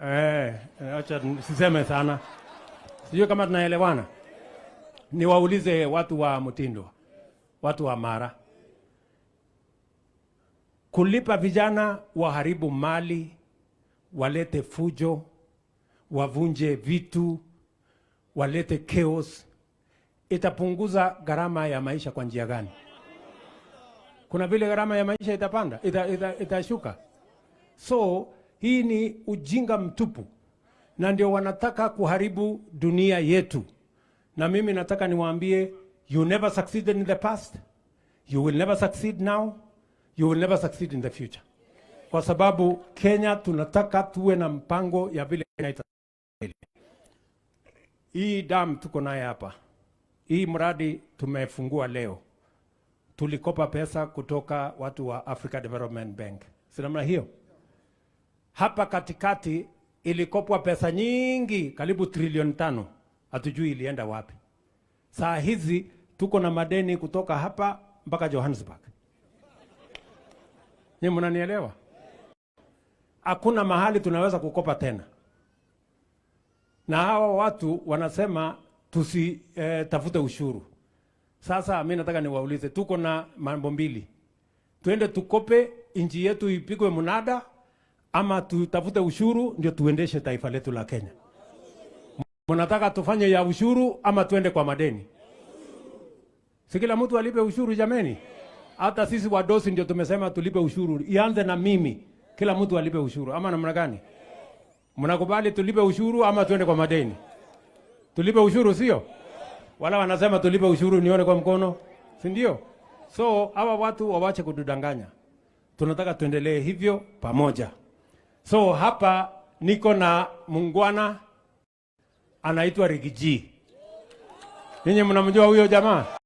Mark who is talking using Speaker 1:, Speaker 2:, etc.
Speaker 1: Eh, acha siseme sana, sijui kama tunaelewana. Niwaulize watu wa Mutindwa, watu wa Mara, kulipa vijana waharibu mali, walete fujo, wavunje vitu, walete chaos, itapunguza gharama ya maisha kwa njia gani? Kuna vile gharama ya maisha itapanda, itashuka? So hii ni ujinga mtupu, na ndio wanataka kuharibu dunia yetu. Na mimi nataka niwaambie, you never succeeded in the past, you will never succeed now, you will never succeed in the future, kwa sababu Kenya tunataka tuwe na mpango ya vile Kenya Hii dam tuko naye hapa, hii mradi tumefungua leo, tulikopa pesa kutoka watu wa Africa Development Bank, si namna hiyo? Hapa katikati ilikopwa pesa nyingi, karibu trilioni 5, hatujui ilienda wapi. Saa hizi tuko na madeni kutoka hapa mpaka Johannesburg. Nyinyi mnanielewa? Hakuna mahali tunaweza kukopa tena, na hawa watu wanasema tusitafute ushuru. Sasa mi nataka niwaulize, tuko na mambo mbili, tuende tukope nchi yetu ipigwe mnada, ama tutafute ushuru ndio tuendeshe taifa letu la Kenya? Mnataka tufanye ya ushuru ama tuende kwa madeni? Si kila mtu alipe ushuru jameni? Hata sisi wadosi ndio tumesema tulipe ushuru, ianze na mimi, kila mtu alipe ushuru, ama namna gani? Mnakubali tulipe ushuru ama tuende kwa madeni? Tulipe ushuru, sio? Wala wanasema tulipe ushuru, nione kwa mkono, si ndio? So hawa watu wawache kutudanganya, tunataka tuendelee hivyo pamoja. So hapa niko na muungwana anaitwa Riggy G. Ninyi mnamjua huyo jamaa?